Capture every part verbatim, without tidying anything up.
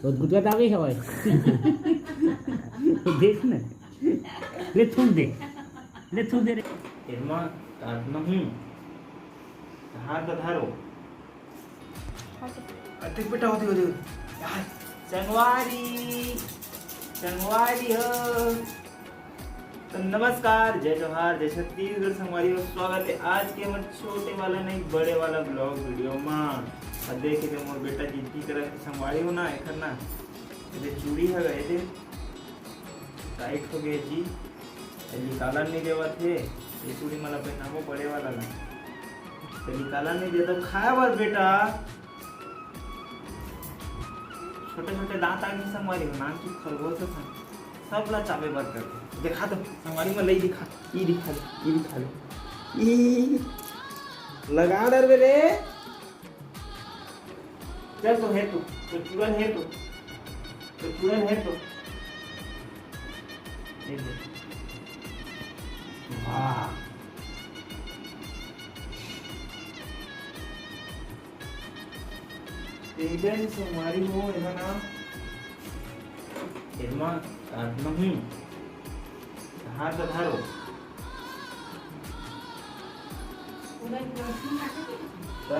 तो गुदगुदा भी हवय। देख ना, ले थूक दे, ले थूक दे रे। एमा काटना हूँ, हाथ बधारो। अरे बेटा, होती, होती, होती। यार, संगवारी, संगवारी हो। तो नमस्कार, जय जोहार, जय छत्तीसगढ़ संगवारी हो। स्वागत है आज के हमर छोटे वाला नहीं, बड़े वाला ब्लॉग वीडियो मा। अब देखे थे मोर बेटा जिद्दी करत हे संगवारी हो ना, एकर ना, ये चूड़ी है, ये दे, टाइट हो गया जी, ये निकालन नहीं देवत हे। ये चूड़ी मला पहनाबो बड़े वाला ना, तो निकालन नहीं देता खाए बर बेटा। छोटे छोटे दांत आ गए संगवारी हो, नाम की खरगोश है, सब ला चाबे बर करते। देखा दो संगवारी में, लई दिखा, ई दिखा दो, ई दिखा दो, ई लगा डर बे रे। चल तो है तो, तो चूरन है तो, तो चूरन है तो। ये दे। वाह। तेजन संगवारी हो, एला ना, एमा काटना हूँ। हाथ बधारो। पूरा एक रोटी खा के, त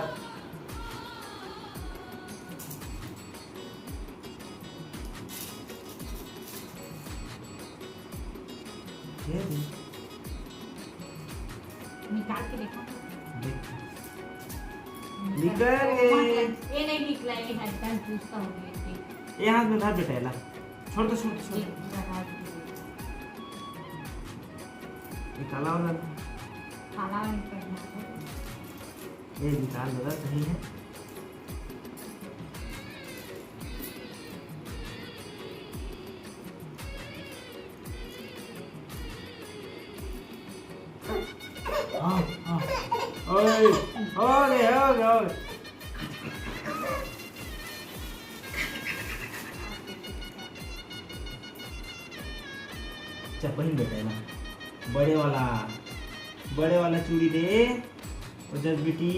ये दे। निकाल के देखा। देख। निकल गए। ये नहीं निकला, ये हड्डा टूटता हो गया, ये। ये हाथ में धर बेटा, एला। छोड़ दो, छोड़ दो, छोड़ दो। ये पूरा हाथ में। ये काला वाला। काला वाला पहना है। ये निकाल दो, सही है। हाँ, हाँ। ओए, ओए, ओए, ओए। चल, पहिन बेटा, एला। बड़े वाला, बड़े वाला चूड़ी दे। ओ जस बेटी,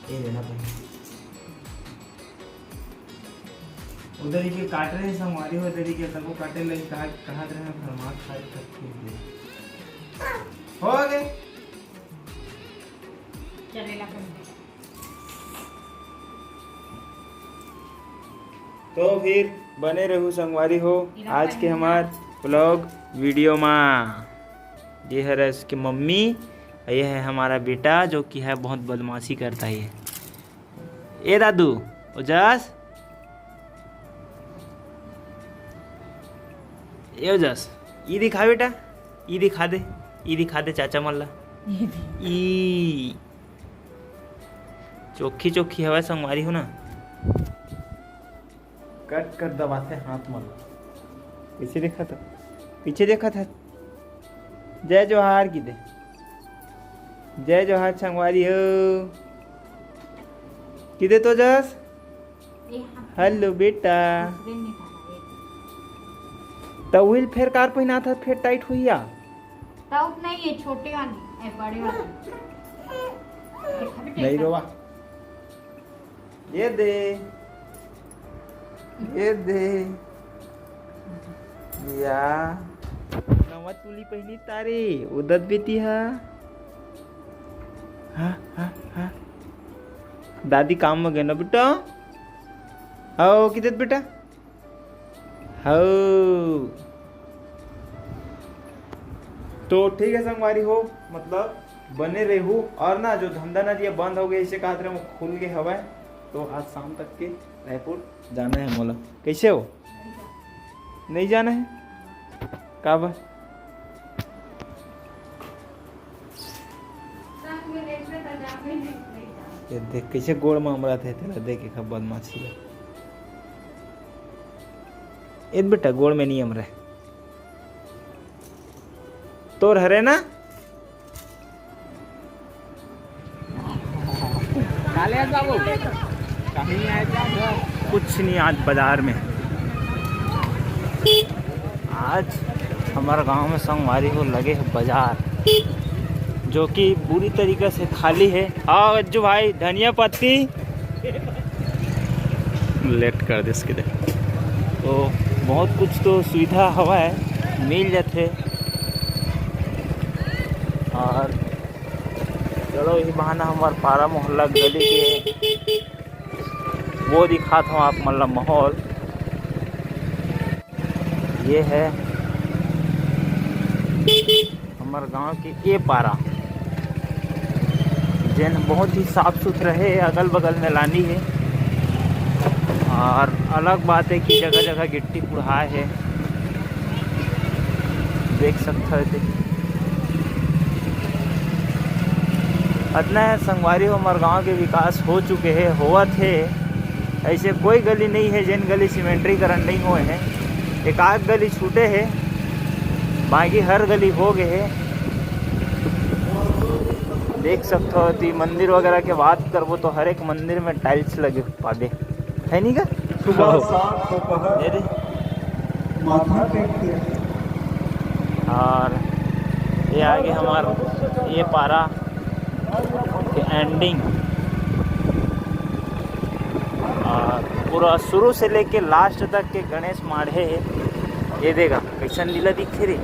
ए लेना पहिन। उधर ही के काट रहे हैं संगवारी, उधर ही के तको काटे लगे, कहा, कहा रहे हैं फरमात खाए तक के लिए। हो गए। चलेला कर। तो फिर बने रहू संगवारी हो आज के हमार ब्लॉग वीडियो मा। ये है उसकी मम्मी, ये है हमारा बेटा जो कि है बहुत बदमाशी करता है। ए दादू, ओजस, ए ओजस, ई दिखा बेटा, ई दिखा दे, ई दिखा दे चाचा मन ला। ई चोखी चोखी हवय संगवारी हो ना। कट कट दबाथे हाथ मन ला। पीछे देखा था, पीछे देखा था। जय जोहार की दे। जय जोहार संगवारी हो। किदे तो जस? हेलो बेटा। तो व्हील फेर कार पहिना था, फेर टाइट हुई या? टाउट नहीं, ये छोटे वाली है, बड़े वाली। देखा बेटा, नहीं रोवा। ये दे, ये दे। या नवा तुली पहिनी तारे, उदत बेटी हा। हा, हा, हा। दादी काम में गए ना बेटा। आओ, किधर बेटा? हौ। तो ठीक है संगवारी हो, मतलब बने रहू। और ना जो धंधा ना दिया बंद हो गया, इसे कहा वो खुल गए हवा, तो आज शाम तक के रायपुर जाना है मोला। कैसे हो? नहीं जाना है? का बा? ये देख कैसे गोड़ में अमरत है, तेला देख एक बदमाशी है। ए बेटा, गोड़ में नहीं अमरे। तोर हरे ना? काले बाबू, कहीं आए क्या? कुछ नहीं, आज बाजार में, आज हमारे गांव में संगवारी हो लगे है बाजार, जो कि बुरी तरीके से खाली है। आओ अज्जू भाई, धनिया पत्ती लेट कर देस के दे। तो बहुत कुछ तो सुविधा हवय, मिल जाथे। और चलो, यही बहाना हमर पारा मोहल्ला गली के वो दिखात हूँ आप मन ला माहौल। ये है हमर गांव के ये पारा, जेन बहुत ही साफ सुथरा है, अगल बगल में लानी है। और अलग बात है कि जगह जगह गिट्टी कुढ़ाए है, देख सकते हो। अतना है संगवारी हो, हमर गांव के विकास हो चुके है, होवत है। ऐसे कोई गली नहीं है जेन गली सीमेंट्रीकरण नहीं हुए है। एक आध गली छूटे है, बाकी हर गली हो गए है। देख सकते हो, ती मंदिर वगैरह के बात करबो तो हर एक मंदिर में टाइल्स लगे पाबे, है नहीं का? सुबह हाँ। सात दोपहर ये दे। माथा टेकते हैं। और ये आगे हमार ये पारा के एंडिंग, और पूरा शुरू से लेके लास्ट तक के गणेश माढ़े है। ये देगा कैसन लीला दिखथे रे।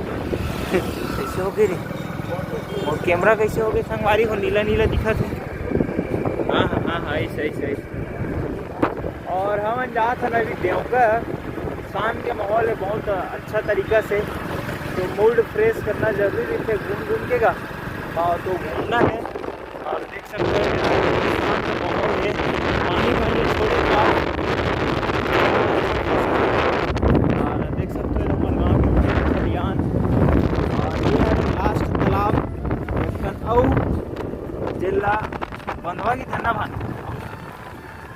कैसे हो गए रे? और कैमरा कैसे हो गए संगवारी हो, नीला नीला दिखत है। हाँ हाँ हाँ हाँ, ऐसे ऐसे ऐसे। और हम जात हन अभी देवघर। शाम के माहौल है बहुत अच्छा तरीका से, तो मूड फ्रेश करना जरूरी है घूम घूम के का। हाँ, तो घूमना है। और देख सकते हो शाम के माहौल है, पानी भर के छोड़े का। और देख सकते हो हमर गाँव के खलियान। और ये है लास्ट तालाब, अउ जिला बंधवा की धन्ना भान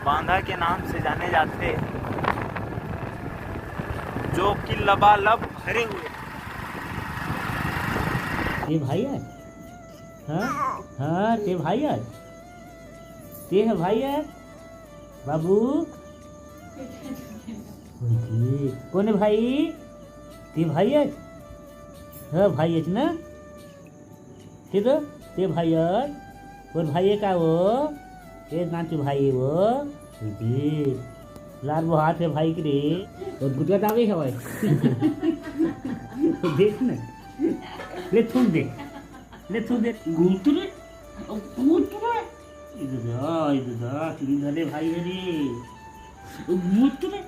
बांधा के नाम से जाने जाते, जो कि लबालब भरे हुए। ये भाई है? हाँ हाँ, ते भाई है, ते है भाई है बाबू। कौन है भाई? ते भाई है? हाँ भाई है ना। ठीक हो? ते भाई और, और भाई का वो, ये नाचू भाई वो, जी। लाल वो हाथ है भाई के रे। और गुटला दावे है भाई। देख ना। ले थूक दे। ले थूक दे। गुटरे। गुटरे। इधर जा, इधर जा, किधर धरे भाई है रे। गुटरे।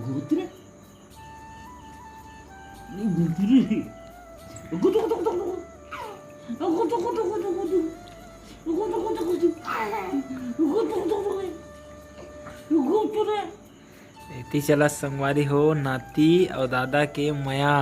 गुटरे। एती चला संगवारी हो, नाती अउ दादा के मया।